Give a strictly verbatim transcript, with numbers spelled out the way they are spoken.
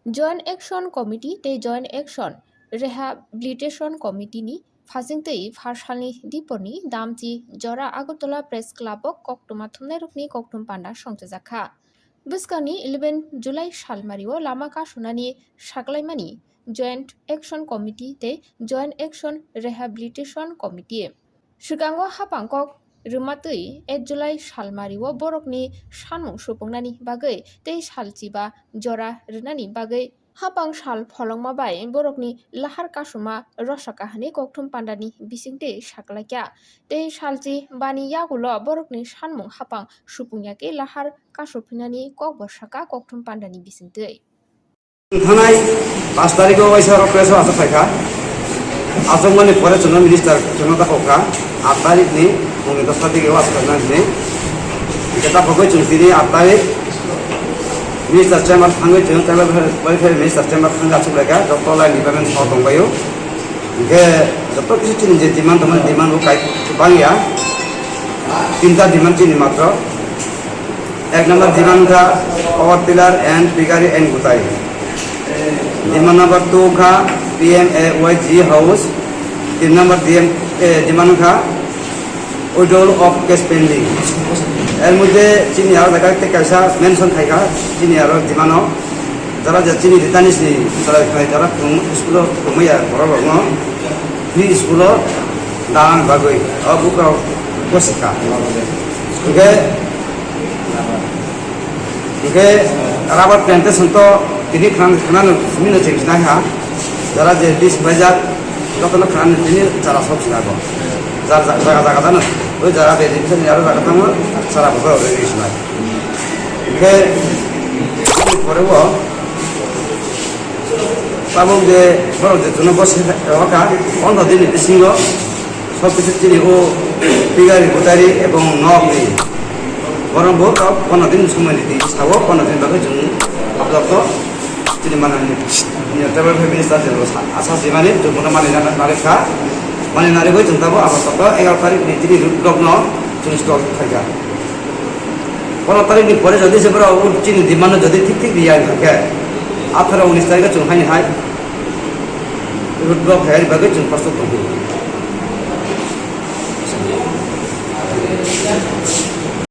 Joint Action Committee tei Joint Action Rehabilitation Committee ni phasingtwi pharsalni diporni damchi jora Agartala Press Club o koktwma thumnairokni kokthum panda songchajakha. Bwskangni eleven July salmario lama kasunani saklaimani Joint Action Committee tei Joint Action Rehabilitation Committee. Swkango hapang kok rwmatwi eight July salmario borokni sanmung supungnani bagwi tei salchiba jora rwnani bagwi hapang sal pholongma bai borokni lahar kasuma rwsaka hwnwi kokthum pandani bisingtwi saklaikha. Tei salchi bani yagulo borokni sanmung hapang supungya khe lahar kasuphinani kokbo saka kokthum pandani bisingtwi. Thanai paanch tarikh o waisa rok press o achuk phaikha. Achukmani pore chwngno minister chwngno dakhokha. Aat tarikh ni phungni dos ta digi o achuk phaikha hinwi. Hingkhe dakhogwi chwng tini aat tarikh minister chamber thangwi chwng table welfare minister chamber thangwi achuk laikha. Joto line department song tongbaio. Hingkhe joto kisi chini je demand tongmani demand bo kai bangya. Tinta demand chini matro. Ek number demand wngkha power tiller and piggery and gutari. Demand number two wngkha P M A Y G house. Tin number D M, eh, demand wngkha withdrawal of case pending. Er moddhe chini aro jaga tei kaisa mention khaikha chini aro demand o. Jara je chini returnees ni jara khlai jara phung-, school o phungmaya borok rokno free school o dana bagwi o bukrok bo sikha. Hingkhe, hingkhe rubber plantation to tini khna, khna no simi no cheng sinai ha. Jara je bis khlaijak jotono khna no tini chara sok sina go. Jar jaga jaga jano oi jara je ri sani aro jaga tamo chara bo ri sinai. Hingkhe pore o tabuk je borok je chwngno bo se waka pondro din ni bisingo sob kichu chini o piggery gutari ebong nok ni borok bo tok pondro din ni somoi ni twi sao pondro din bagwi chwng abjak to chini manani table family star je asa simani chwng bono mani nari kha mani nari bai chwng tabuk abo tok egaroh tarik ni tini rok no chwng stop khaikha. Pondro tarikh ni pore jodi se borok chini demand no jodi thik thik riya hingkha khe atharo unis tarikh o chwng haini hai road block hai bagwi chwng kostok tongo.